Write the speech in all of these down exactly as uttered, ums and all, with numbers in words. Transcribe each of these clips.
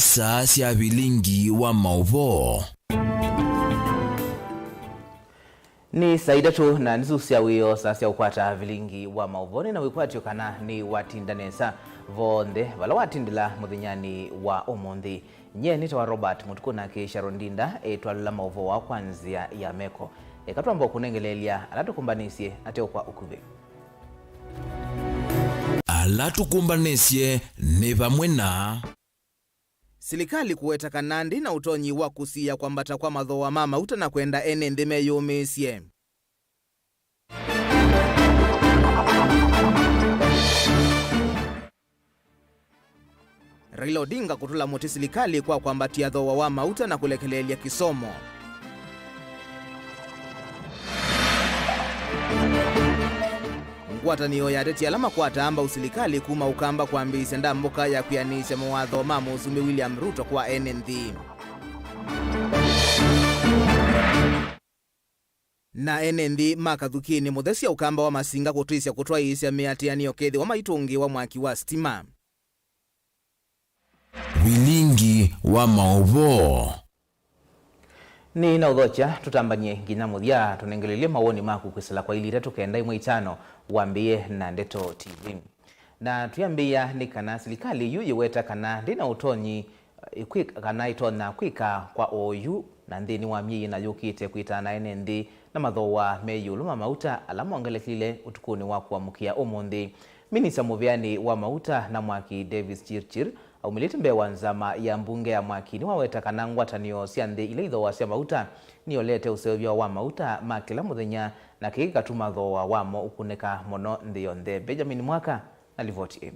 Saa sya vilingi wa maũvoo. Nĩ saa itatũ na nusu sya wĩoo, saa sya ũkwata vilingi wa maũvoo. Nĩ na wĩkwatyo kana nĩwatinda nesa vonthe vala watindĩla mũthenyanĩ wa ũmũnthĩ. Nyie nĩtawa Robert Mũtukũ, na kĩsharo ndinda ĩtwalĩla maũvoo aa kwa nzĩa ya meko. Eka twamba kũnengeleelya ala tũkũmbanĩsye ateo kwa ũkuvĩ. Ala tũkũmbanĩsye nĩ vamwe na. Silikalĩ kũweta kana ndĩ na ũtonyi wa kũsiĩĩa kwambata kwa mathooa ma mauta na kwenda ene nthĩ meyũmĩĩsye. Raila Odinga kũtũla mũtĩ silikalĩ kwa kwambatya thooa wa mauta na kũlekeleelya kĩsomo. Ngwatanĩo ya ateti ala makwataa mbau silikalĩ kuma Ũkamba kwambĩĩsya ndambũka ya kwĩanĩĩsya mawatho ma Mũsumbĩ William Ruto kwa ene nthĩ. Na ene nthĩ ma Kathukĩnĩ, Mũthesya Ũkamba wa Masinga kũtwĩsya kũtwaĩĩsya mĩatĩanĩo kethĩwa maitũngĩĩwa mwaki wa sitima. Vilingi wa maũvoo. Nĩ na ũthokya, tũtambany'e nginya mũthya, tũnengelelye mawoni maku kwĩsĩla kwa ilĩ itatũ kenda ĩmwe itano, wambĩĩe na Ndeto T V. Na twĩambĩĩa nĩ kana silikalĩ yu yĩweta kana ndĩ na ũtonyi, eh, kwĩ-, kana ĩtonya kwĩka kwa oyu na nthĩnĩ wa myei ĩna yũkĩte kwĩtana ene nthĩ na mathooa me ĩũlũ ma mauta ala mongelekile ũtukũnĩ wa kũamũkĩa ũmũnthĩ. Minista mũvĩanĩ wa mauta na mwaki Davis Chirchir aumĩlĩte mbee wa nzama ya mbunge ya mwaki nĩwaweta kana ngwatanĩo sya nthĩ ila ithooasya mauta nĩyolete ũseũvyo wa mauta ma kĩla mũthenya, na kĩĩ kĩkatuma thooa wamo ũkunĩka mũno nthĩ yonthe. Benjamin Mwaka na livoti ĩĩ.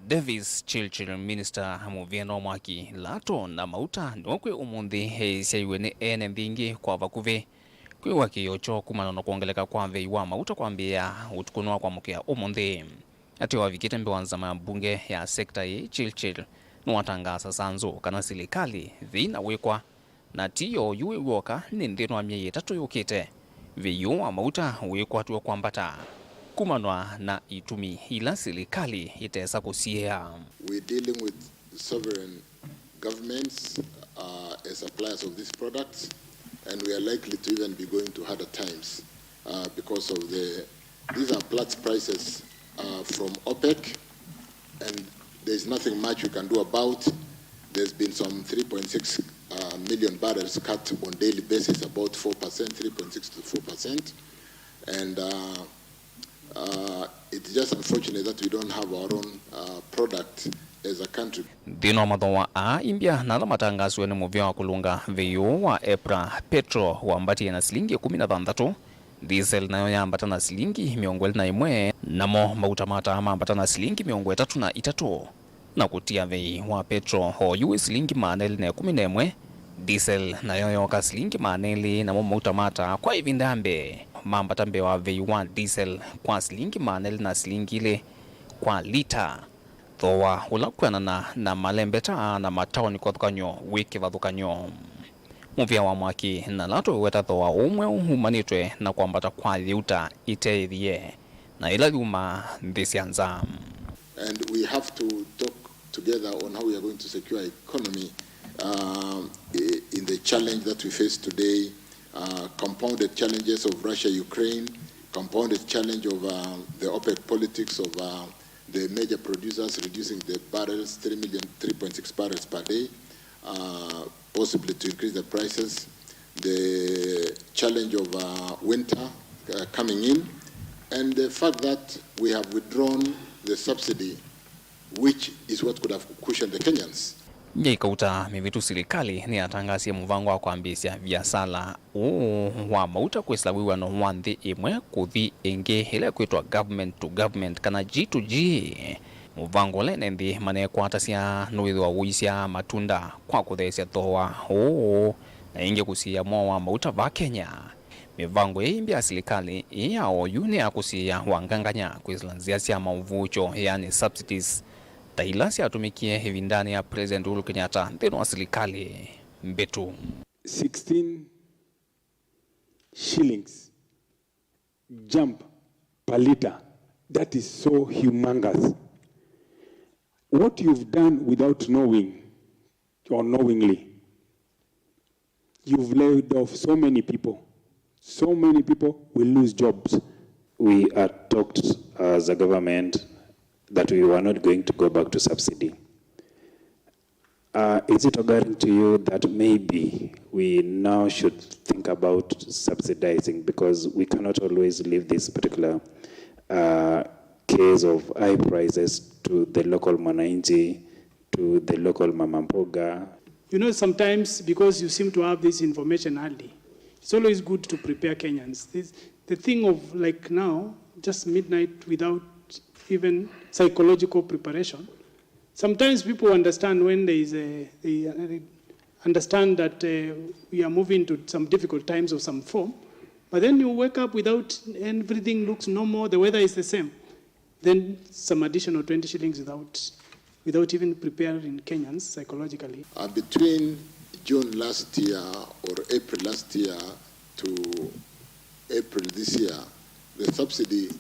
Davis Chirchir, minista mũvĩanĩ wa mwaki, lato na mauta, nĩwe kwĩ ũmũnthĩ eĩsya iwe nĩ ene nthĩ ingĩ kwa vakuvĩ kwĩw'a kĩĩo kyoo kumana na kwongeleka kwa vei wa mauta kwambĩĩa ũtukũnĩ wa kwamũkĩa ũmũnthĩ. Ateo avikĩte mbee wa nzama ya mbunge ya sekta ĩĩ, Chirchir nĩwatangaasa saa nzũũ kana silikalĩ vei na wĩkwa. Na ti yo yu wĩ w'oka, nĩ nthĩnĩ wa myei ĩtatũ yũkĩte, vei ũũ wa mauta wĩkwatw'a kwambata kumanwa na itumi ila silikalĩ ĩtesa kũsiĩĩa. We're dealing with sovereign governments, uh, as suppliers of these products, and we are likely to even be going to harder times, uh, because of the, these are Platts prices, uh, from OPEC, and there's nothing much we can do about. There's been some three point six, uh, million barrels cut on daily basis, about four percent, three point six to four percent. And, uh, uh, it's just unfortunate that we don't have our own, uh, product as a country. Nthĩnĩ wa mathooa aa imbya na ala matangaasiwe nĩ mũvĩa wa kũlũnga vei ũũ wa EPRA, petro wambatie na silingi ĩkũmi na thanthatũ, Diesel nayo yambata na silingi mĩongo ĩlĩ na ĩmwe, namo mauta ma taa mambata na silingi mĩongo ĩtatũ na itatũ, na kũtia vei wa petro oyu wĩ silingi maana elĩ na ĩkũmi na ĩmwe, diesel nayo yooka silingi maana elĩ, namo mauta ma taa kwa ĩvinda ya mbee mambata mbee wa vei wa diesel kwa silingi maana elĩ na silingi ilĩ kwa lita, thooa ũla kwĩanana na malembeta na mataoni kĩvathũkany'o wĩ kĩvathũkany'o. Mũvĩa wa mwaki na lato wĩweta thooa ũũ mweũ umanĩtwe na kwambata kwa yĩuta ĩteĩthye na ĩla yumaa nthĩ sya nza. And we have to talk together on how we are going to secure economy, uh, i-, in the challenge that we face today, uh, compounded challenges of Russia, Ukraine, compounded challenge of, uh, the OPEC politics of, uh, the major producers reducing the barrels, three million, three point six barrels per day, uh, possibly to increase the prices, the challenge of, uh, winter, uh, coming in, and the fact that we have withdrawn the subsidy, which is what could have cushioned the Kenyans. Myei kauta mĩvĩtu, silikalĩ nĩyatangasie mũvango wa kwambĩĩsya viasala ũũ wa mauta kwĩsĩla wĩw'ano wa nthĩ ĩmwe kũthi ĩngĩ, ĩla ĩkwĩtwa government to government, kana G to G. Mũvango ũla ene nthĩ manekwatasya nũĩthĩwa ũisya matunda kwa kũtheesya thooa ũũ, na ĩngĩ kũsiĩĩa mwao wa mauta vaa Kenya. Mĩvango ĩĩ ĩmbya ya silikalĩ ĩĩ ya oyu nĩ ya kũsiĩĩa wangangany'a kwĩsĩla nzĩa sya maũvũũkyo, yaani subsidies, ta ila syatũmĩkie ĩvindanĩ ya President Uhuru Kenyatta nthĩnĩ wa silikalĩ mbĩtu. Sixteen shillings jump per litre. That is so humongous. What you've done without knowing or knowingly, you've laid off so many people. So many people will lose jobs. We had talked as a government that we were not going to go back to subsidy. Uh, is it occurring to you that maybe we now should think about subsidizing, because we cannot always leave this particular, uh, case of high prices to the local mwananchi, to the local mama mboga? You know, sometimes because you seem to have this information early, it's always good to prepare Kenyans. This, the thing of, like, now, just midnight without even psychological preparation. Sometimes people understand when there is a, they, uh, understand that, uh, we are moving to some difficult times of some form, but then you wake up without, everything looks normal, the weather is the same. Then some additional twenty shillings without, without even preparing Kenyans psychologically. Uh, between June last year or April last year to April this year, the subsidy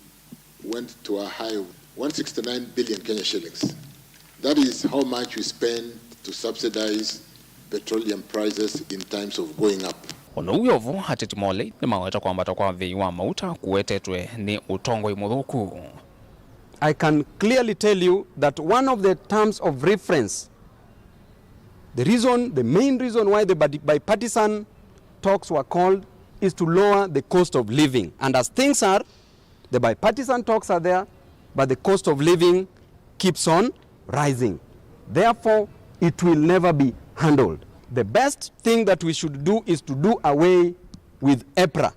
went to a high of one sixty-nine billion Kenya shillings. That is how much we spend to subsidize petroleum prices in times of going up. O na ũu wĩ o vo, ateti ma ũlei nĩmaweta kwambata kwa vei wa mauta kũwetetwe nĩ ũtongoi mũthũku. I can clearly tell you that one of the terms of reference, the reason, the main reason why the bi-, bipartisan talks were called is to lower the cost of living. And as things are, the bipartisan talks are there, but the cost of living keeps on rising. Therefore, it will never be handled. The best thing that we should do is to do away with EPRA.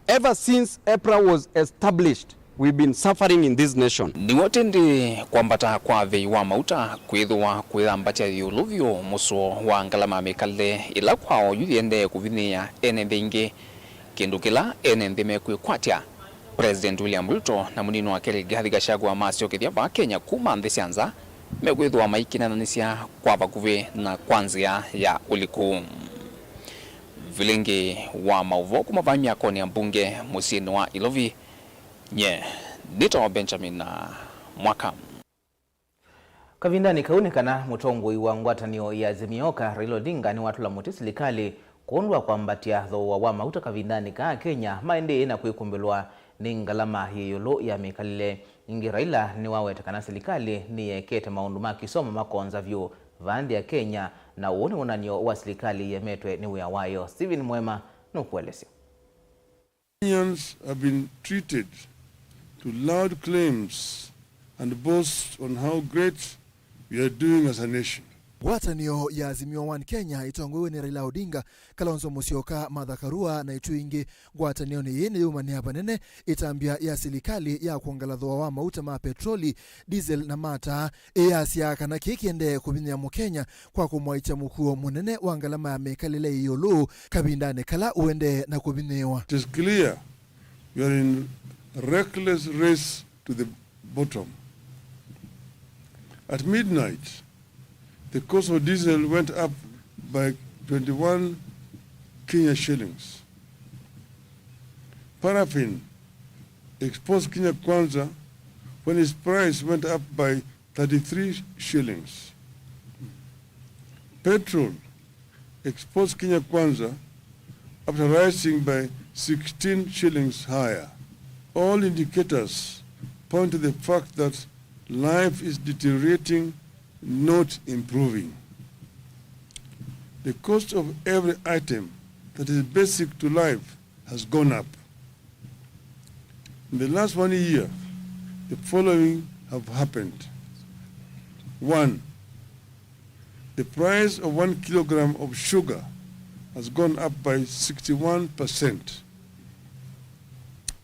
Ever since EPRA was established, we've been suffering in this nation. Nĩw'o tĩndĩ kwambata kwa vei wa mauta kwĩthĩwa kũyambatya ĩũlũ vyũ mũsũo wa ngalama ya mĩkalĩle, ĩla kwa oyu yĩendee kũvinyĩĩa ene nthĩ ingĩ, kĩndũ kĩla ene nthĩ mekwĩkwatya. President William Ruto na mũnini wake Rigathi Gachagua masyokethya vaa Kenya kuma nthĩ sya nza mekwĩthĩwa maikinananĩsya kwa vakuvĩ na kwa nzĩa ya ũliku. Vilingi wa maũvoo kuma vaa myakonĩ ya mbunge mũsyĩnĩ wa Ilovi, nye nĩtawa Benjamin Mwaka. Kavindanĩ kau nĩ kana mũtongoi wa ngwatanĩo ya Azimio ka Raila Odinga nĩwatũla mũtĩ silikalĩ kwondũ wa kwambatya thooa wa mauta kavindanĩ kaa Kenya maendee na kwĩkumbĩlwa nĩ ngalama yĩ ĩũlũ ya mĩkalĩle. Ĩngĩ Raila nĩwaweta kana silikalĩ nĩyekete maũndũ ma kĩsomo makonza vyũ vaa nthĩ ya Kenya, na ũũ nĩ wonany'o wa silikalĩ ĩemetwe nĩ wĩa wayo. Stephen Mwema nũkũelesya. Kenyans have been treated to loud claims and boasts on how great we are doing as a nation. Ngwatanĩo ya Azimio One Kenya ĩtongoew'e nĩ Raila Odinga, Kalonzo Musyoka, Martha Karua na ituĩ ingĩ. Ngwatanĩonĩ yĩĩ nĩyũmanĩa vanene ĩtambya ya silikalĩ ya kwongela thooa wa mauta ma petroli, diesel na mataa, ĩyasya kana kĩĩ kĩendee kũvinyĩa Mũkenya kwa kũmwaĩkya mũkuo mũnene wa ngalama ya mĩkalĩle ĩ ĩũlũ kavindanĩ kala ũendee na kũvinyĩĩwa. It is clear we are in reckless race to the bottom. At midnight, the cost of diesel went up by twenty-one Kenya shillings. Paraffin exposed Kenya Kwanza when its price went up by thirty-three shillings. Petrol exports Kenya Kwanza after rising by sixteen shillings higher. All indicators point to the fact that life is deteriorating, not improving. The cost of every item that is basic to life has gone up. In the last one year, the following have happened. One, the price of one kilogram of sugar has gone up by sixty-one percent.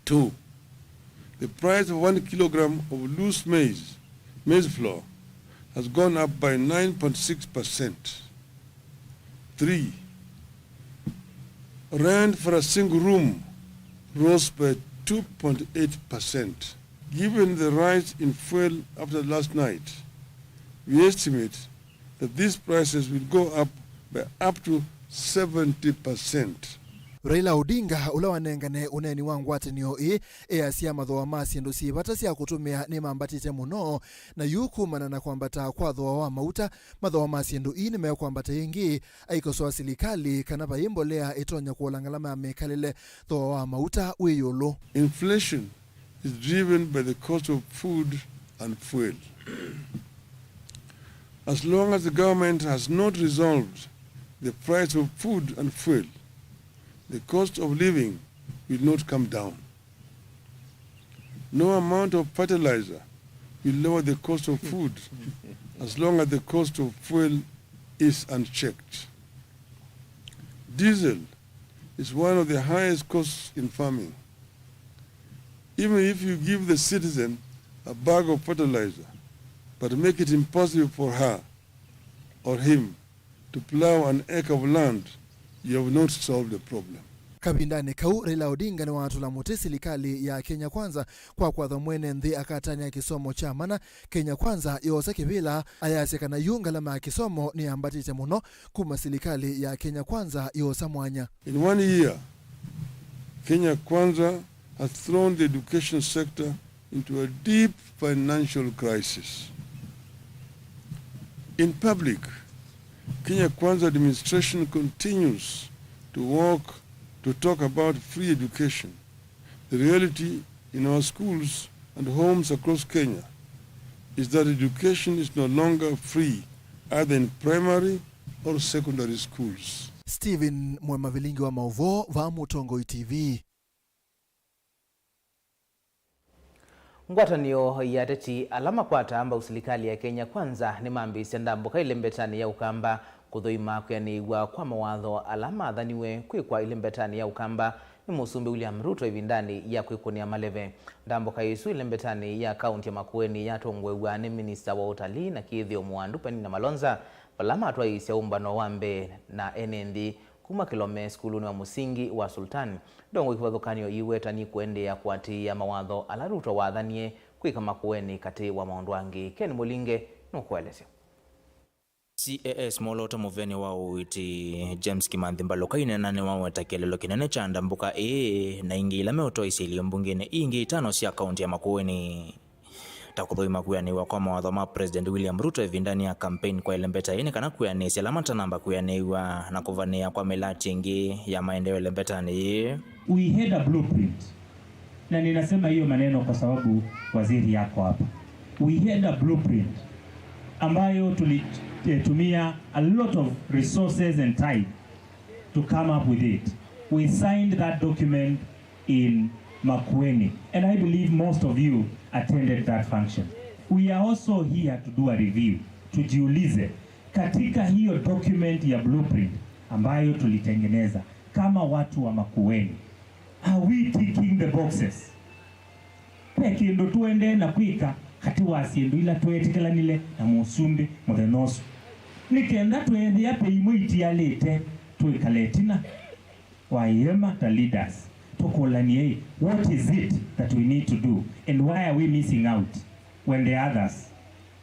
Two, the price of one kilogram of loose maize, maize flour, has gone up by nine point six percent. Three, rent for a single room rose by two point eight percent. Given the rise in fuel after last night, we estimate that these prices will go up by up to seventy percent. Raila Odinga, ũla wanengane ũneeni wa ngwatanĩo ĩĩ, easya mathooa ma syĩndũ syĩ vata sya kũtũmĩa nĩmambatĩte mũno, na yu kumana na kwambata kwa thooa wa mauta, mathooa ma syĩndũ ii nĩmekwambata ĩngĩ, aikosoa silikalĩ kana vai mbolea ĩtonya kũola ngalama ya mĩkalĩle, thooa wa mauta wĩ ĩũlũ. Inflation is driven by the cost of food and fuel. As long as the government has not resolved the price of food and fuel, the cost of living will not come down. No amount of fertilizer will lower the cost of food as long as the cost of fuel is unchecked. Diesel is one of the highest costs in farming. Even if you give the citizen a bag of fertilizer, but make it impossible for her or him to plow an acre of land, you have not solved the problem. Kavindanĩ kau, Raila Odinga nĩwatũla mũtĩ silikalĩ ya Kenya Kwanza kwa kwatha mwene nthĩ akatanĩa kĩsomo kya mana, Kenya Kwanza yoosa kĩvĩla, ayasya kana yu ngalama ya kĩsomo nĩyambatĩte mũno kuma silikalĩ ya Kenya Kwanza yoosa mwanya. In one year, Kenya Kwanza has thrown the education sector into a deep financial crisis. In public, Kenya Kwanza administration continues to walk, to talk about free education. The reality in our schools and homes across Kenya is that education is no longer free, either in primary or secondary schools. Stephen Mwema, Vilingi wa Maũvoo, vaa Mũtongoi T V. Ngwatanĩo ya ateti ala makwataa mbau silikalĩ ya Kenya Kwanza nĩmambĩĩsye ndambũka ĩlembetanĩ ya Ũkamba kũthũima kwĩanĩĩw'a kwa mawatho ala mathaniwe kwĩkwa ĩlembetanĩ ya Ũkamba nĩ Mũsumbĩ William Ruto ĩvindanĩ ya kwĩkũnĩa maleve. Ndambũka ĩsu ĩlembetanĩ ya kaunti ya Makueni yatongoew'a nĩ minista wa ũtalii na kĩĩthĩo Mũandu Penina Malonza, vala matwaĩĩsya ũmbano wa mbee na ene nthĩ kuma Kilome sukulunĩ wa mũsingi wa Sultan. Ndongoi kĩvathũkany'o iweta nĩkũendeea kũatĩĩa mawatho ala Ruto wathanie kwĩka Makueni katĩ wa maũndũ angĩ. Ken Mũlinge nũkũelesya. C A S Mwolooto Mũveni wa Ũiiti James Kimanthi Mbaluka inena nĩwaweta kĩeleelo kĩnene kya ndambũka ĩĩ na ingĩ ila meũtwaĩsya ilio mbungeni ii ingĩ itano sya kaunti ya Makueni. Ta kũthũima kwĩanĩw'a kwa mawatho ma President William Ruto ĩvindanĩ ya campaign kwa ĩlembeta yĩĩ nĩ kana kwĩanĩsya ala matanamba kwĩanĩw'a na kũvanĩĩa kwa mĩlati ĩngĩ ya maendeeo ĩlembetanĩ yĩĩ. We had a blueprint. Na ninasema hiyo maneno kwa sababu waziri yako hapa. We had a blueprint ambayo tulitumia a lot of resources and time to come up with it. We signed that document in Makueni, and I believe most of you attended that function. We are also here to do a review, tujiulize katika hiyo document ya blueprint ambayo tulitengeneza kama watu wa Makueni, are we ticking the boxes? Ve kĩndũ tũendee na kwĩka katĩ wa syĩndũ ila tweetĩkĩlanile na mũsumbĩ mũthenya ũsu, nĩ kenda tweethĩa ve imwe itialĩte twĩkale ĩtina wa ĩema ta leaders, tũkũlany'ei, what is it that we need to do and why are we missing out when the others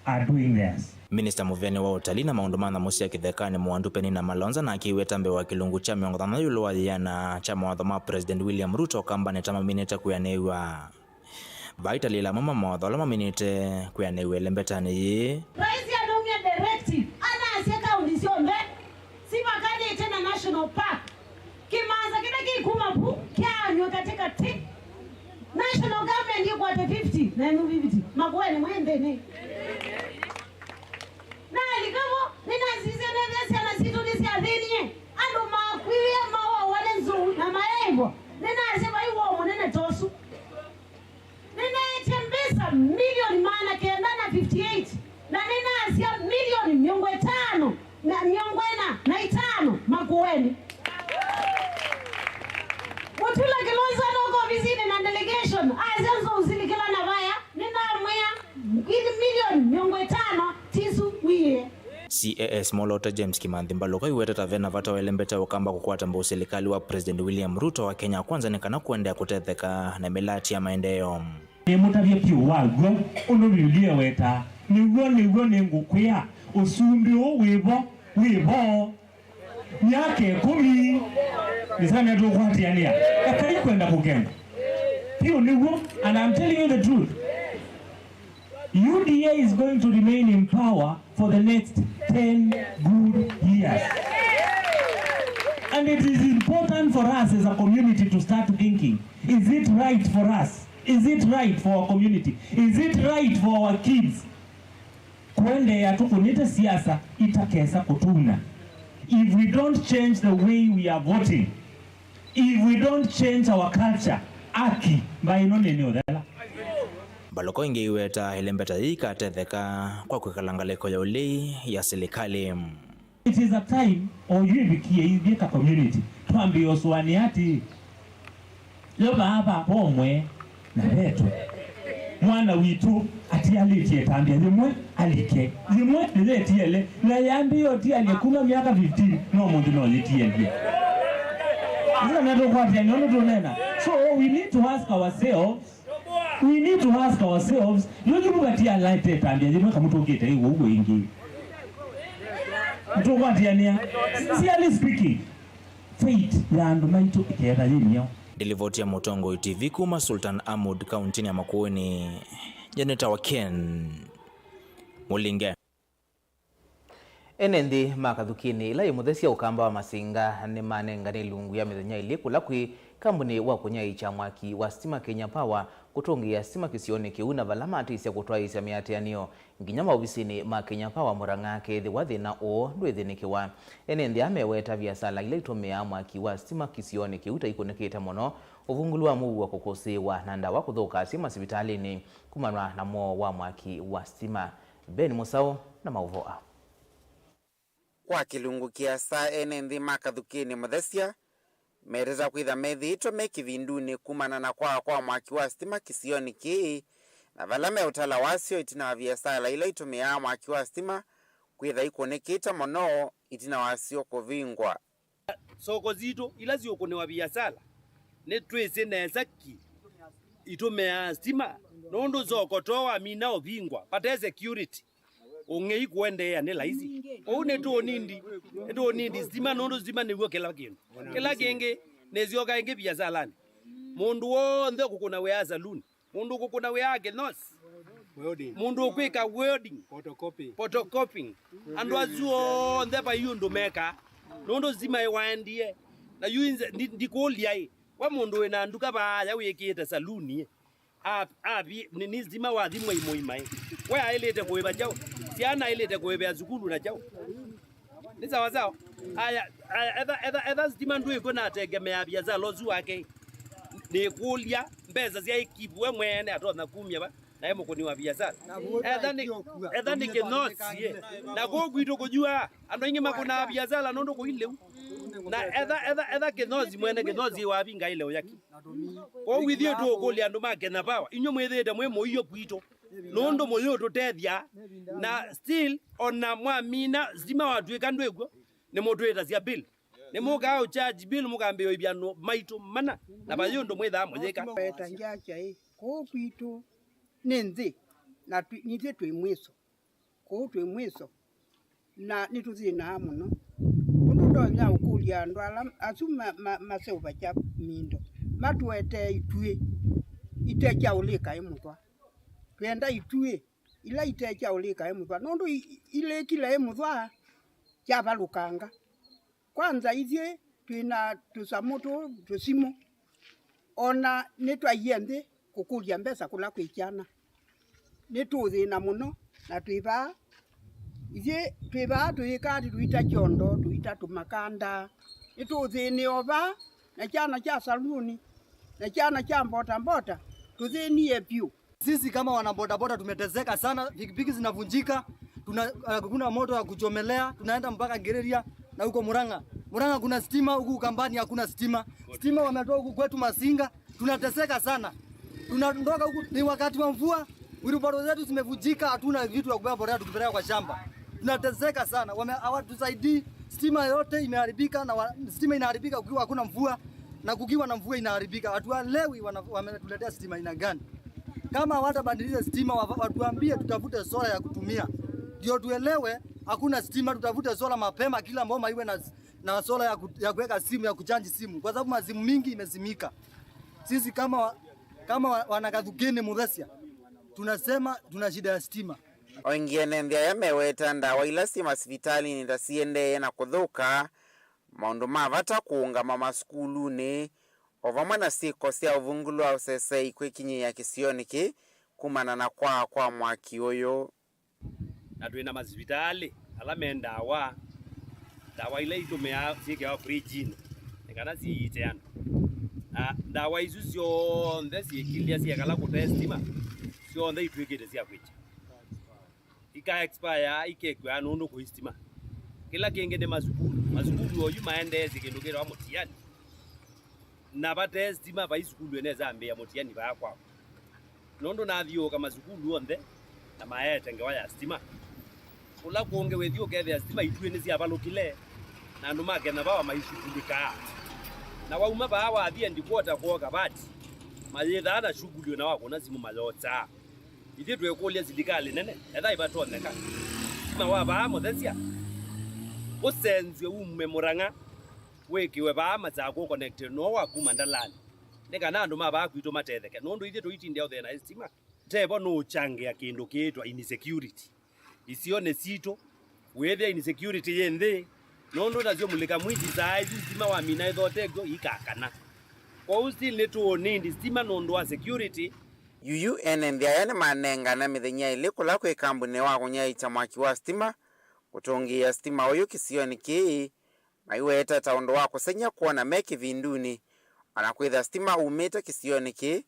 are doing theirs? Minista mũveni wa ũtalii na maũndũ ma nyamũ sya kĩthekanĩ Mũandu Penina Malonza nake aiweta mbee wa kĩlungu kya mĩongo thanthatũ ĩũlũ wa ĩana kya mawatho ma President William Ruto Ũkambanĩ ta maminĩte kwĩanĩw'a. Vaitalĩla amwe ma mawatho ala maminĩte kwĩanĩw'a ĩlembetanĩ yĩĩ. Rais anaumya directive, anasya kaunti syonthe sivakanĩte na national park. Kĩmanza kĩla kĩ kuma vu kyaanywa katĩkatĩ. National government ĩkwate fifty, nenyu fifty, Makueni mwĩ nthĩnĩ. Nalika vo, nĩnasisye nethĩa syana sitũ nĩsyathĩnie. Andũ makwiwie, mawawa nĩ nzou, na mayaĩvwa. Nĩnasya vai woo mũnene ta ũsu. Nĩneetye mbesa milioni maana kenda na fifty eight, na nĩnasya milioni mĩongo ĩtano na mĩongo ĩna na itano Makueni. Mutula Kilonzo anoka ovisinĩ na delegation, asya nzou silikĩla na vaya, nĩnamwĩa, ili milioni mĩongo ĩtano tisu wiĩe. C A S Mwolooto James Kimanthi Mbaluka aiweta ta vena vata wa ĩlembeta ya Ũkamba kũkwata mbau silikalĩ wa President William Ruto wa Kenya Kwanza nĩ kana kũendeea kũtetheka na mĩlati ya maendeeo. Nĩmũtavye vyũ wa w'o ũndũ Mbivilia ĩwetaa, nĩw'o, nĩw'o nĩngũkwĩa, ũsumbĩ ũũ wĩ vo, wĩ vo. Myaka ĩkũmi, nĩsana tũkwatĩanĩa. Ekai kwenda kũkengwa. Piũ nĩw'o, and I'm telling you the truth. U D A is going to remain in power for the next ten good years. And it is important for us as a community to start thinking, is it right for us? Is it right for our community? Is it right for our kids? Kũendeea tũkũnĩte siasa itakesa kũtuna. If we don't change the way we are voting, if we don't change our culture, aki mbaĩ ĩno nĩ nĩ ũthela. Mbalũko ĩngĩ iweta ĩlembeta yĩĩ ikatetheka kwa kwĩkala ngalĩko ya ũlei ya silikalĩ. It is a time, o yu ĩvikie ithyĩ ta community twambĩe ũsũanĩa atĩĩ, yo vaa vava ũmwe na vetũ mwana witũ atialĩtye ĩtambya yĩmwe alike, yĩmwe nĩyĩtiele, na yambĩĩe ũtialya kuma myaka fifteen, no mũnthĩ no yĩtielye. Sasa nĩtũkwatĩanĩa ũndũ tũnena. So we need to ask ourselves, we need to ask ourselves, yo yu vatialaĩte ĩtambya yĩmwe kamũtũkĩte ĩ ũu ĩngĩ. Nĩtũkwatĩanĩa. Sincerely speaking, faith ya andũ maitũ ĩketha yĩ myaũ? Ndilivoti ya Mũtongoi T V kuma Sultan Ahmud, kauntinĩ ya Makueni, nyenetawa Ken Mũlinge. Ene nthĩ ma Kathukĩnĩ ĩla yĩ mũthesya ũkamba wa Masinga nĩmanengane ilungu ya mĩthenya ĩlĩ kũla kwĩ kambunĩ wa kũnyaĩĩkya mwaki wa sitima Kenya Power kũtũngĩĩa sitima kĩsionĩ kĩu na vala matĩsya kũtwaĩĩsya mĩatĩanĩo nginya maovisinĩ ma Kenya Power Murang'a, kethĩwa thĩna ũũ ndwĩthĩnĩkĩwa. Ene nthĩ aa meweta viasala ila itũmĩaa mwaki wa sitima kĩsionĩ kĩu ta ikũnĩkĩte mũno, ũvungũlu wa mũuo kũkũsĩĩwa, na ndawa kũthũkasya masivitalĩnĩ kumana na mwoo wa mwaki wa sitima. Ben Mũsaũ na maũvoo aa. Kwa kĩlungu kĩasa, ene nthĩ ma Kathukĩnĩ mũthesya meteta kwĩtha methĩĩtwe me kĩvindunĩ kumana na kwaa kwa mwaki wa sitima kĩsionĩ kĩĩ, na vala meũtala wasyo ĩtina wa viasala ila itũmĩaa mwaki wa sitima kwĩtha ikũnĩkĩte mũno ĩtina wasyo kũvingwa. Soko sitũ ila siũkũnĩwa viasala, nĩtwĩsĩ nesa ki itũmĩaa sitima, nũndũ soko to wamina ũvingwa vate security. Ũng'ei kũendeea nĩ laisi. Ũu nĩtũũnindi, nĩtũũnindi sitima, nũndũ sitima nĩw'o kĩla kĩndũ. Kĩla kĩngĩ nĩsyoka ĩngĩ viasalanĩ. Mũndũ w'onthe ũkũkũna wĩa saluni, mũndũ ũkũkũna wĩa kĩnosi, welding, mũndũ ũkwĩka welding, photocopy, photocopying. Andũ asu onthe vai ũndũ mekaa, nũndũ sitima ĩwaendie. Na yu inze-, ndi-, ndikũlya ĩ, we mũndũ wĩ na nduka vaaya wĩkĩĩte saluni ĩ, a-, avi-, nĩ, nĩ sitima wathimwa imũimaĩ. We aĩlĩte kũĩva kyaũ? Syana aĩlĩte kũĩvĩa sukulu na kyaũ? Nĩ sawa sawa. Aya, aya, etha, etha, etha sitima ndwĩkw'o na ategemea viasala ũsu wake. Nĩkũlya, mbesa sya ĩkivu we mwene atonya kumya va, nae mũkũni wa viasala. Etha nĩ, etha nĩ kĩnosi, ĩ. Na kũu kwitũ kũyua, andũ aingĩ makũnaa viasala nũndũ kũi lĩu. Na etha, etha, etha kĩnosi mwene kĩnosi wavinga ĩleo yaki. Kwoou ithyĩ tũũkũlya andũ ma Kenya Power, inyw'ĩ mwĩthĩĩte mwĩ mũio kwitũ, nũndũ mũyĩũtũtethya, na still, ona mwamina sitima watw'ĩka ndwĩkw'o, nĩmũtwĩtasya bill. Nĩmũkaa ũcharge bill, mũkambĩĩa ũivya andũ maitũ mana, na vayĩ ũndũ mwĩthaa mũyĩka. Weta ngyakya ĩ, kũũ kwitũ nĩ nthĩ, na twĩ-, nithyĩ twĩ mwĩso. Kũu twĩ mwĩso, na nĩtũthĩnaa mũno. Ũndũ ndonya ũkũlya andũ ala asu ma-, ma-, maseũvakya mindo matũetee ituĩ ite kya ũlĩka ĩ mũthwa. Twenda ituĩ ila ite kya ũlĩka ĩ mũthwa, nũndũ i-, i-, ilĩkile ĩ mũthwa kyavalũkanga. Kwanza ithyĩ twĩ na tũsamũ tũũ tũsimũ, o na nĩtwaie nthĩ kũkũlya mbesa kũla kwĩ kyana. Nĩtũũthĩna mũno na twĩ vaa. Ithyĩ twĩ vaa tũyĩkaa atĩ tũita kyondo, tũita tũmakanda. Nĩtũũthĩnĩe o vaa, na kyana kya saluni, na kyana kya mbota mbota, tũthĩnie vyũ. Sisi kama wana bodaboda tumeteseka sana, pikipiki zinavunjika, tuna, uh, hakuna moto ya kuchomelea, tunaenda mpaka Ngereria na huko Murang'a. Murang'a kuna stima, huku Ukambani hakuna stima. Stima wametoa huku kwetu Masinga, tunateseka sana. Tunaondoka huku ni wakati wa mvua, wheelbarrow zetu zimevunjika, hatuna vitu ya kubeba mbolea tukipeleka kwa shamba. Tunateseka sana, wame-, hawatusaidii, stima yote imeharibika na wa-, stima inaharibika kukiwa hakuna mvua. Na kukiwa na mvua inaharibika. Hatuelewi wana-, wametuletea stima aina gani. Kama hawatabadilisha stima, wa-, watuambie tutafute sola ya kutumia. Ndio tuelewe, hakuna stima, tutafute sola mapema, kila boma iwe na s-, Na sola ya ku-, ya kuweka simu, ya kuchanji simu, kwa sababu mazimu mingi imezimika. Sisi kama wa-, kama wa-, wana Kathukini Muthesia, tunasema tuna shida ya stima. O ĩngĩ ene nthĩ aya meweta ndawa ila syĩ masivitalinĩ ta siendee na kũthũka, maũndũ ma vata kũũngama masukulunĩ, o vamwe na syĩko sya ũvungũlu wa ũsesei kwĩkinyĩĩa kĩsionĩ kĩĩ kumana na kwaa kwa mwaki ũyũ. Na twĩ na masivitalĩ ala me ndawa, ndawa ila itũmĩaa syĩkĩawa fridge-inĩ nĩ kana siiite andũ. Na ndawa isu syonthe syĩkilya syekala kũte sitima, syonthe itw'ĩkĩte sya kwĩkya. Ika expire, ikekw'a nũndũ kũi sitima. Kĩla kĩngĩ nĩ masukulu. Masukulu oyu maendeesye kĩndũ kĩtawa mũtiani. Na vate sitima vai sukulu ĩnesa ambĩĩa mũtiani vaa kwakwa. Nũndũ nathiũũka masukulu onthe na maete ngewa ya sitima. Kũla kũngĩ wĩthi ũkethĩa sitima ituĩ nĩsyavalũkile, na andũ ma Kenya Power maisukulĩkaa. Na wauma vaa wathi Endikwota kwoo Kavati, mayĩthaa na shughuli na wakũna simũ mayoosaa. Ithyĩ twĩkũlya silikalĩ nene, ethĩwa ivatonyeka, sitima wa vaa Mũthesya ũsenzw'e ume Mũrang'a, wĩkĩwe vaa Masakũ ũconnectwe noo wa kuma Ndalani, nĩ kana andũ ma vaa kwitũ matetheke, nũndũ ithyĩ tũitindĩa ũthĩna sitima. Tevo nũũkyangĩa kĩndũ kĩĩtwa insecurity. Isionĩ sitũ, wĩthĩa insecurity yĩ nthĩ, nũndũ nasyo mũlika mwingi saa isu sitima wamina ĩthotekyo ikakana. Kwoou still nĩtũũnindi sitima nũndũ wa security. Yuyu ene nthĩ aya nĩmanengane mĩthenya ĩlĩ kũla kwĩ kambunĩ wa kũnyaĩĩkya mwaki wa sitima kũtũngĩĩa sitima ũyũ kĩsionĩ kĩĩ, maiweta ta ũndũ wa kũsengy'a kwona me kĩvindunĩ, o na kwĩtha sitima umĩte kĩsionĩ kĩĩ,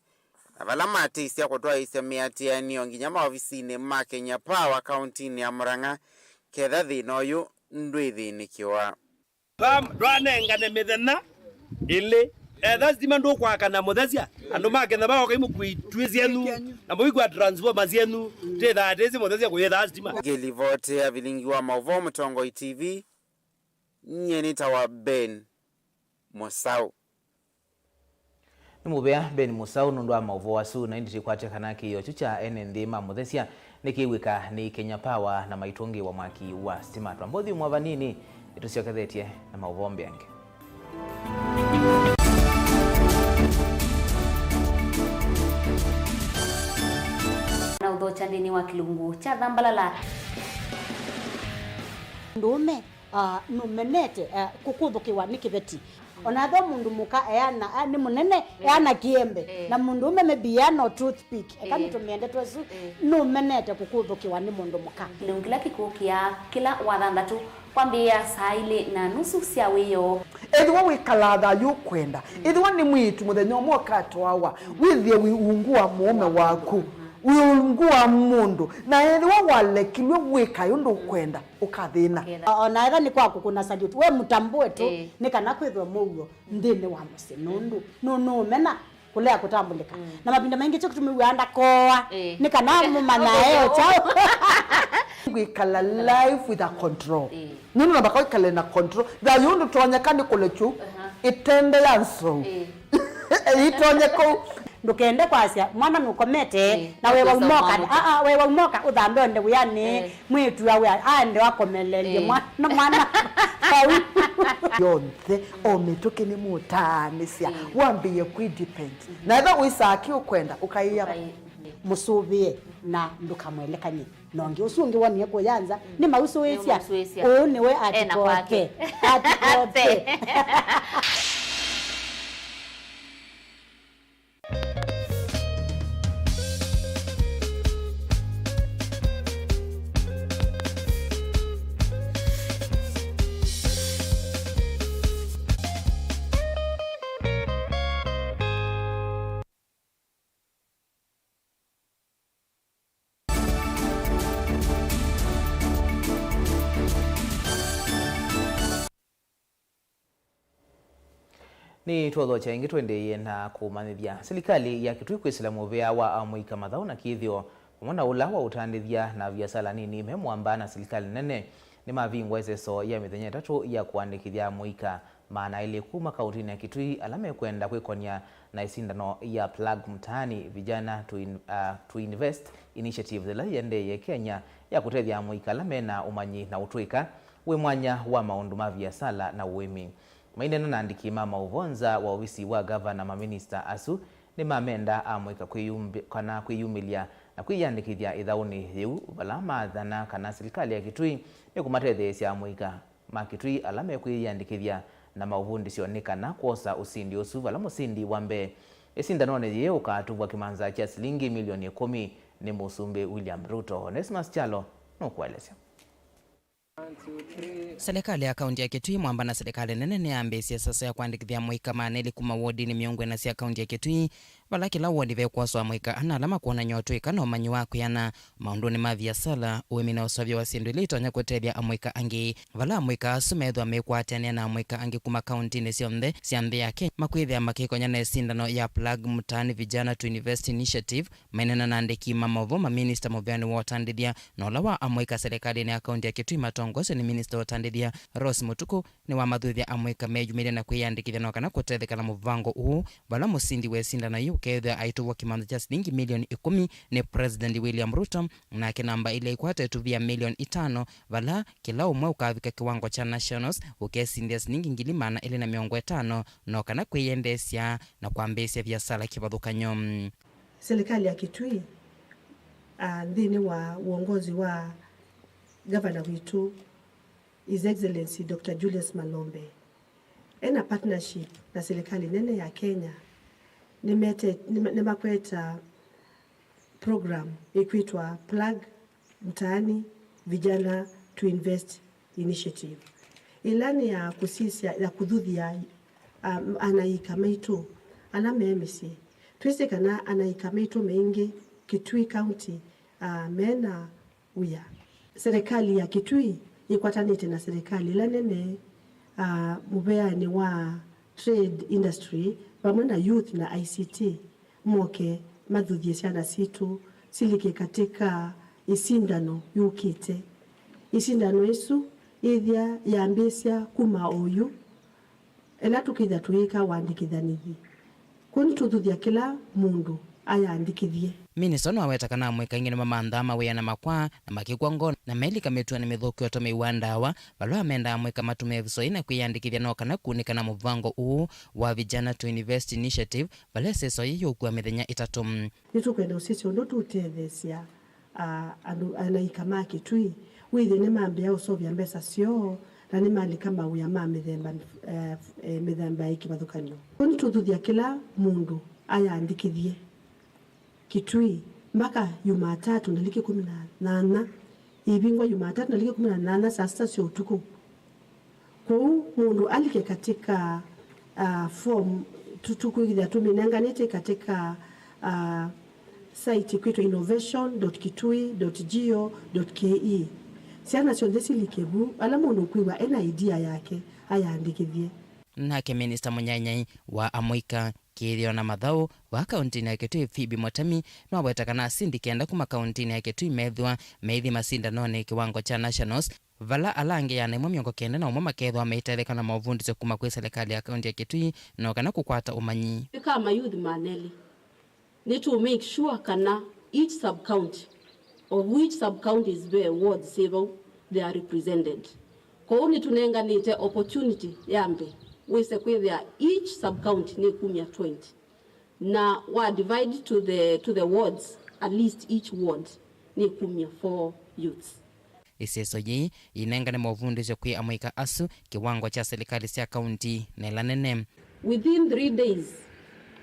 na vala matĩsya kũtwaĩĩsya mĩatĩanĩo nginya maovisinĩ ma Kenya Power kauntinĩ ya Murang'a, ketha thĩna ũyũ ndwĩthĩnĩkĩwa. Ndwa-, ndwanengane mĩthenya ĩlĩ. Etha sitima ndũkwakana Mũthesya, andũ ma Kenya Power kai mũkui ituĩ syenyu, na mũikw'a transformer syenyu, tĩthaa tĩsĩ Mũthesya kũyĩthaa sitima. Ngĩlivoti ya vilingi wa maũvoo Mũtongoi T V, nyie nĩtawa Ben Mũsaũ. Nĩ mũvea Ben Mũsaũ nũndũ wa maũvoo asu, na ĩndĩ tĩkwatya kana kĩĩo kyu kya ene nthĩ ma Mũthesya nĩkĩw'ĩka nĩ Kenya Power na maitũngĩĩwa mwaki wa sitima. Twamba ũthyũmũa vanini, nĩtũsyokethetye na maũvoo mbeange. Na ũthokya nthĩnĩ wa kĩlungu kya Thambalala. Ndũũme ah, nũmenete, ah, kũkũthũkĩwa nĩ kĩveti. Ona ethĩwa mũndũ mũka eana, ah, nĩ mũnene, eana kĩembe, na mũndũũme maybe eana o toothpick, eka nĩtũmĩe ndeto ĩsu, nũmenete kũkũthũkĩwa nĩ mũndũ mũka. Kĩlungu kĩla kĩkũkĩa kĩla Wathanthatũ kwambĩĩa saa ilĩ na nusu sya wĩoo. Ethĩwa wĩkalaa thayũ ũkwenda, ethĩwa nĩ mwĩĩtu mũthenya ũmwe ũkatwawa, wĩthĩe wĩ ungu wa mũũme waku, wĩ ungu wa mũndũ, na ethĩwa walekilw'e wĩkae ũndũ ũkwenda, ũkathĩna. Ũkethĩa. O na etha nĩ kwa kũkũna salute, we mũtambũe tu, ĩĩ, nĩ kana kwĩthwe mũuo nthĩnĩ wa mũsyĩ, nũndũ nũ-, nũũmena kũlea kũtambũlĩka. Mm. Na mavinda maingĩ kyo kĩtumi wĩaa ndakoa, ĩĩ, nĩ kana mũmanya eo kyaũ. Kwĩkala life with a control. Ĩĩ. Nũndũ namba kwĩkale na control. Thayũ ndũtonyeka nĩ kũlekyu, aha, ĩtende ya nzou. Ĩĩ. Ĩtonye kũu. Ndũkende kwasya mwana nũkomete, ĩĩ, na we waumoka, aa, we waumoka ũthambe nde wĩanĩ, ĩĩ, mwĩĩtu awe aende akomelelye, ĩĩ, mwana, mwana vau. Yonthe, o mĩtũkĩ nĩ mũtaanĩsya, ĩĩ, wambĩĩe kwĩ depend. Mhm. Na ethĩwa wĩsaa kĩ ũkwenda, ũkaĩa. Ũkaĩ-, ĩĩ, mũsũvĩe na ndũkamwelekany'e. Na ũngĩ ũsu ũngĩ wonie kũya nza, mm, nĩmausũĩsya. Nĩmausũĩsya. Ũũ nĩwe ena kwake. Atikote. Atikote. Nĩtũũthokya ĩngĩ tũendeeye na kũmanyĩthya. Silikalĩ ya Kitui kwĩsĩla mũvea wa amũika mathaũ na kĩthĩo, vamwe na ũla wa ũtandĩthya na viasala nini me mwamba na silikalĩ nene, nĩmavingwa ĩseso ya mĩthenya ĩtatũ ya kũandĩkĩthya amũika maana elĩ kuma kauntinĩ ya Kitui ala mekwenda kwĩkonya na ĩsindano ya Plug Mtaani Vijana to In-, uh, to Invest Initiative ĩla yĩendeeye Kenya ya kũtethya amũika ala mena ũmanyi na ũtũĩka wĩ mwanya wa maũndũ ma viasala na ũĩmi. Maineena na andĩki ma maũvoo nza wa ovisi wa gavana, maminista asu nĩmamenda amũika kwĩyumbi-, kana kwĩyumĩlya na kwĩyĩandĩkĩthya ĩthaũnĩ yĩu, vala maathana kana silikalĩ ya Kitui nĩkũmatetheesya amũika ma Kitui ala mekwĩyĩandĩkĩthya na maũvundĩsyo nĩ kana kwosa ũsindi ũsu, vala mũsindi wa mbee ĩsindanonĩ yĩĩ ũkatũvwa kĩmanza kya silingi milioni ĩkũmi nĩ Mũsumbĩ William Ruto. Onesmus Kyalo nũkũelesya. Silikalĩ ya kaunti ya Kitui mwamba na silikalĩ nene nĩyambĩĩsye sasa ya kwandĩkĩthya amũika ma neli kuma wodinĩ mĩongo ĩna sya kaunti ya Kitui, vala kĩla wodi vekwoswa amũika ana ala makwonany'a ũtũĩka na ũmanyi wa kwĩana maũndũnĩ ma viasala, ũĩmi na ũseũvya wa syĩndũ ila itonya kũtethya amũika angĩ, vala amũika asu methĩwa mekwatĩanĩa na amũika angĩ kuma kauntinĩ syonthe sya nthĩ ya Kenya makwĩthĩa makĩkonya na ĩsindano ya Plug Mtaani Vijana to Invest Initiative. Maineena na andĩki ma maũvoo, maminista mũvĩanĩ wa ũtandĩthya na ũla wa amũika silikalĩnĩ ya kaunti ya Kitui matongoeswe nĩ minista wa ũtandĩthya Rose Mũtuku, nĩwamathuthya amũika meyumĩlye na kwĩyandĩkĩthya no kana kũtetheka na mũvango ũũ, vala mũsindi wa ĩsindano yĩu ũkeethĩwa aitũvwa kĩmanza kya silingi milioni ĩkũmi nĩ President William Ruto, nake namba ĩla ĩkwata ĩtũvĩa milioni itano, vala kĩla ũmwe ũkavika kĩwango kya nationals ũkesindĩa silingi ngili maana elĩ na mĩongo ĩtano, no kana kwĩyendeesya na kwambĩĩsya viasala kĩvathũkany'o. Silikalĩ ya Kitui, ah, nthĩnĩ wa uongozi wa gavana witũ, His Excellency Doctor Julius Malombe, ena partnership na silikalĩ nene ya Kenya, nĩmete-, nĩma-, nĩmakweta program ĩkwĩtwa Plug Mtaani Vijana to Invest Initiative, ĩla nĩ ya kũsisya, ya kũthuthya, um, anaika maitũ ala me mĩsyĩ. Twĩsĩ kana anaika maitũ maingĩ Kitui County, uh, mena wĩa. Serikali ya Kitui yĩkwatanĩte na serikali ĩla nene, ah, mũveanĩ wa trade, industry, vamwe na youth na I C T, moke mathuthye syana sitũ silike katika ĩsindano yũkĩte. Ĩsindano ĩsu yĩthĩa yambĩĩsya kuma oyu, ĩla tũkĩthya tũyĩka wandĩkĩthanĩthye. Kwoou nĩtũthuthya kĩla mũndũ ayandĩkĩthye. Minista nĩwaweta kana amũika aingĩ nĩmamanthaa mawĩa na makwaa na makĩkw'a ngoo na melika mĩtuonĩ mĩthũku ya ũtũmĩi wa ndawa, vala amenda amũika matũmĩe ĩvuso yĩĩ na kwĩyandĩkĩthya no kana kũunĩka na mũvango ũũ wa Vijana to Invest Initiative, vala ĩseso yĩĩ yũkua mĩthenya ĩtatũ. Nĩtũkwenda ũsisye ũndũ tũũtetheesya a, andũ, anaika ma Kitui, wĩthĩe nĩmambĩĩa ũseũvya mbesa syoo na nĩmalika mawĩa ma mĩthemba, eh, eh, mĩthemba ya kĩvathũkany'o. Kwoou nĩtũthuthya kĩla mũndũ ayandĩkĩthye Kitui mbaka Yumatatu ngalĩki ĩkũmi na nyanya, ĩivingwa Yumatatu ngalĩki ĩkũmi na nyanya saa sita sya ũtukũ. Kwoou mũndũ alike katika, ah, form tu-, tũkwĩthĩa tũmĩnenganĩte katika, ah, site ĩkwĩtwa innovation dot kitui dot go dot ke. Syana syonthe silike vu, ala mũndũ ũkwĩw'a ena idea yake ayandĩkĩthye. Nake Minista mũnyaĩnyai wa amũika, kĩthĩo na mathaũ, vaa kauntinĩ ya Kitui, Phoebe Motemi, nĩwaweta kana asindi kenda kuma kauntinĩ ya Kitui methĩwa meithi masindanonĩ kĩwango kya nationals, vala ala angĩ ĩana ĩmwe mĩongo kenda na ũmwe makethĩwa meitetheka na maũvundĩsyo kuma kwĩ silikalĩ ya kaunti ya Kitui no kana kũkwata ũmanyi. Twĩ ka mayouth ma nelĩ, nĩ to make sure kana each sub county, of which sub counties ve wards syĩ vau, they are represented. Kwoou nĩtũnenganĩte opportunity ya mbee wĩse kwĩthĩa each sub county nĩkumya twenty, na wa divide to the, to the wards, at least each ward nĩkumya four youths. Ĩseso yĩĩ yĩnengane maũvundĩsyo kwĩ amũika asu kĩwango kya silikalĩ sya kaunti na ĩla nene. Within three days,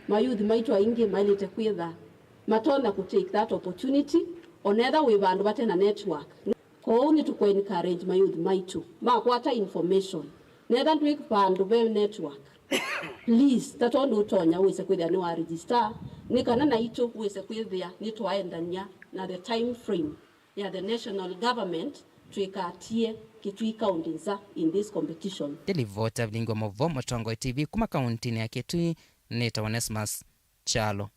mayouth maitũ aingĩ maĩlĩte kwĩtha matonya kũ take that opportunity, onetha wĩ vandũ vate na network. Kwoou nĩtũkũ encourage mayouth maitũ makwata information. Netha ndwĩ vandũ ve network, please, ta tondũ ũtonya wĩse kwĩthĩa nĩwa register, nĩ kana naitũ wĩse kwĩthĩa nĩtwaendany'a na the time frame ya the national government, twĩkatie Kitui County nza in this competition. Nĩ livoti ya vilingi wa maũvoo Mũtongoi T V kuma kauntinĩ ya Kitui, nĩtawa Onesmus Kyalo.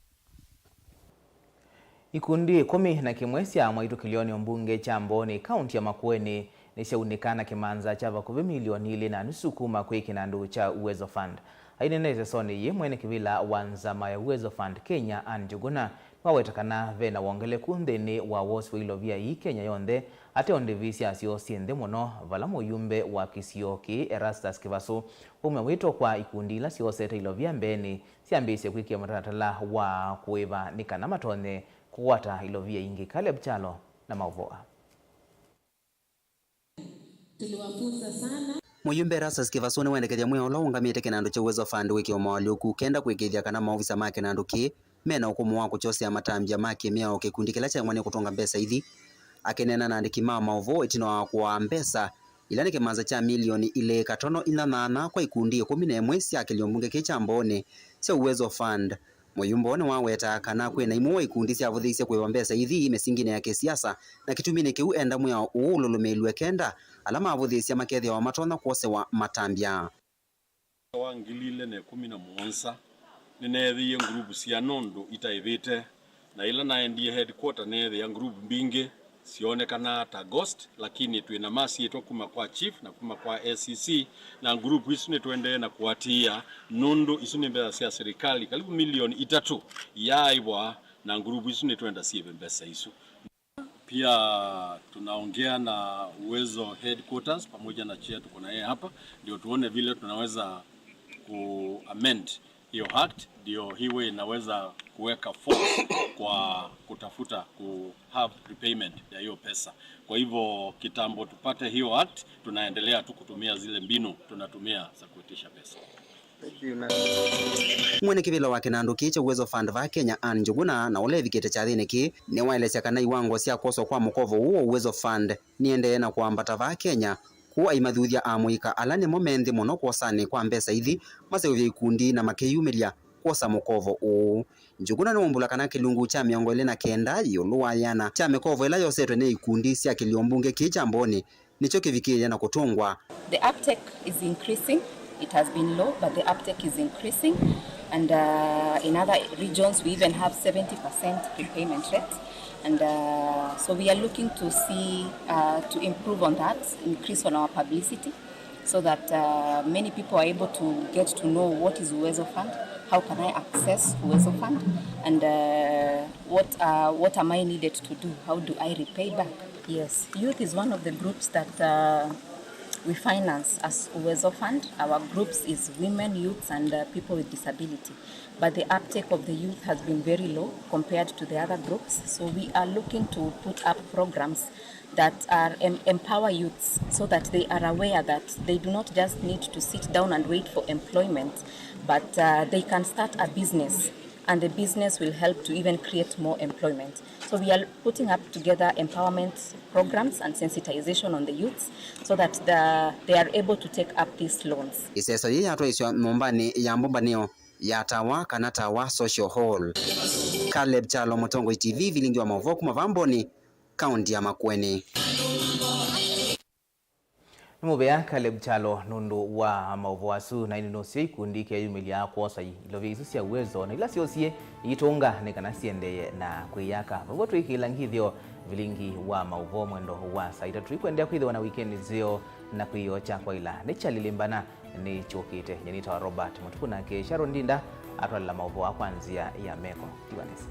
Ikundi ĩkũmi na kĩmwe sya mwaitũ kĩlĩonĩ mbunge kya Mbooni, kaunti ya Makueni, nĩsyaunĩka na kĩmanza kya vakuvĩ milioni ilĩ na nusu kuma kwĩ kĩnandũ kya Uwezo Fund. Aineena ĩsesonĩ yĩĩ, mwene kĩvĩla wa nzama ya Uwezo Fund Kenya, Anne Njuguna, Waweta kana ve na wongeleku nthĩnĩ wa wosi wa ilovia ii Kenya yonthe, ateo ndĩvi syasyo syĩ nthĩ mũno, vala mũyumbe wa kĩsio kĩĩ Erastus Kĩvasũ waumya wĩto kwa ikundi ila syosete ilovia mbeenĩ syambĩĩsye kwĩkĩa mũtalatala wa kũĩva nĩ kana matonye kũkwata ilovia ingĩ. Caleb Kyalo na maũvoo aa. Tuliwafunza sana. Mũyumbe Erastus Kĩvasũ nĩwendekethya mwĩao ũla ũũngamĩte kĩnandũ kya Uwezo Fund wĩkĩwe moalyũku kenda kũĩkĩĩthya kana maovisa ma kĩnandũ kĩĩ me na ũkũmũ wa kũkyosea matambya ma kĩmĩao kĩkundi kĩla kyaemwa nĩ kũtũnga mbesa ithi. Akĩneena na andĩki ma maũvoo ĩtina wa kũaa mbesa ila nĩ kĩmanza kya milioni ilĩ katono inya nyaanya kwa ikundi ĩkũmi na ĩmwe sya kĩlio mbunge kĩĩ kya Mbooni kya Uwezo Fund, mũyumbe ũũ nĩwawetaa kana kwĩ na imwe wa ikundi syavũthĩisye kũĩva mbesa ithi mĩsinginĩ ya kĩsiasa, na kĩtuminĩ kĩu enda mwĩao ũũ ũlũlũmĩĩlw'e kenda ala mavũthĩĩsya makethĩawa matonya kwosewa matambya. Wa ngili ilĩ na ĩkũmi na mũonza, nĩneethĩie nguruvu siana ũndũ itaĩvĩte, na ĩla naendie headquarter neethĩa nguruvu mbingĩ syoonekanaa ta ghost, lakini twĩ na masyĩtwa kuma kwa chief na kuma kwa A C C, na nguruvu isu nĩtũendee na kũatĩĩa, nũndũ isu nĩ mbesa sya serikali, karibu milioni itatũ yaaĩvwa, na nguruvu isu nĩtwenda syĩve mbesa isu. Pia tunaongea na Uwezo headquarters pamoja na chair tuko na yeye hapa, ndio tuone vile tunaweza ku amend hiyo act, ndio hiwe inaweza kuweka force kwa kutafuta ku have repayment ya hiyo pesa. Kwa hivyo kitambo tupate hiyo act, tunaendelea tu kutumia zile mbinu tunatumia za kuitisha pesa. Mwene kĩvĩla wa kĩnandũ kĩĩ kya Uwezo Fund vaa Kenya, Anne Njuguna, na ũla evikĩte kyathĩnĩ kĩĩ, nĩwaelesya kana iwango sya kwoswa kwa mũkovo ũũ wa Uwezo Fund nĩendee na kũambata vaa Kenya, kũu aimathuthya amũika ala nĩmo me nthĩ mũno kwosanĩ kwa mbesa ithi maseũvye ikundi na makĩyumĩlya kwosa mũkovo ũũ. Njuguna nĩwaumbũla kana kĩlungu kya mĩongo ĩlĩ na kenda ĩũlũ wa ĩana kya mĩkovo ĩla yosetwe nĩ ikundi sya kĩlio mbunge kĩĩ kya Mbooni nĩkyo kĩvikĩĩe na kũtũngwa. The uptake is increasing. It has been low, but the uptake is increasing. And uh, in other regions, we even have seventy percent repayment rate. And uh, so we are looking to see, uh, to improve on that, increase on our publicity, so that uh, many people are able to get to know what is Uwezo Fund, how can I access Uwezo Fund, and uh, what, uh, what am I needed to do? How do I repay back? Yes, youth is one of the groups that uh, we finance as Uwezo Fund. Our groups is women, youths, and uh, people with disability. But the uptake of the youth has been very low compared to the other groups. So we are looking to put up programs that are em- empower youths so that they are aware that they do not just need to sit down and wait for employment, but uh, they can start a business, and the business will help to even create more employment. So we are putting up together empowerment programs and sensitization on the youths so that the, they are able to take up these loans. Ĩseso yĩĩ yatwaĩswa nyũmbanĩ ya mbũmbanĩo ya Tawa kana Tawa Social Hall. Caleb Kyalo, Mũtongoi T V, vilingi wa maũvoo kuma vaa Mbooni, kaunti ya Makueni. Nĩ mũvea Caleb Kyalo nũndũ wa maũvoo asu, na ĩndĩ nũseo ikundi keyumĩlya kwosa ilovia isu sya Uwezo na ila syosie iitũnga nĩ kana siendee na kwĩyaka. Vau twĩkĩla ngithyo vilingi wa maũvoo mwendo wa saa itatũ. Tũikũendeea kwĩthĩwa na wikendi nzeo na kwĩyoo kya kwaĩla. Nĩ kyalilimbana nĩkyũkĩte. Nyie nĩtawa Robert Mũtuku, nake Sharon Ndinda atwalĩla maũvoo aa kwa nzĩa ya meko. Tiwa nesa.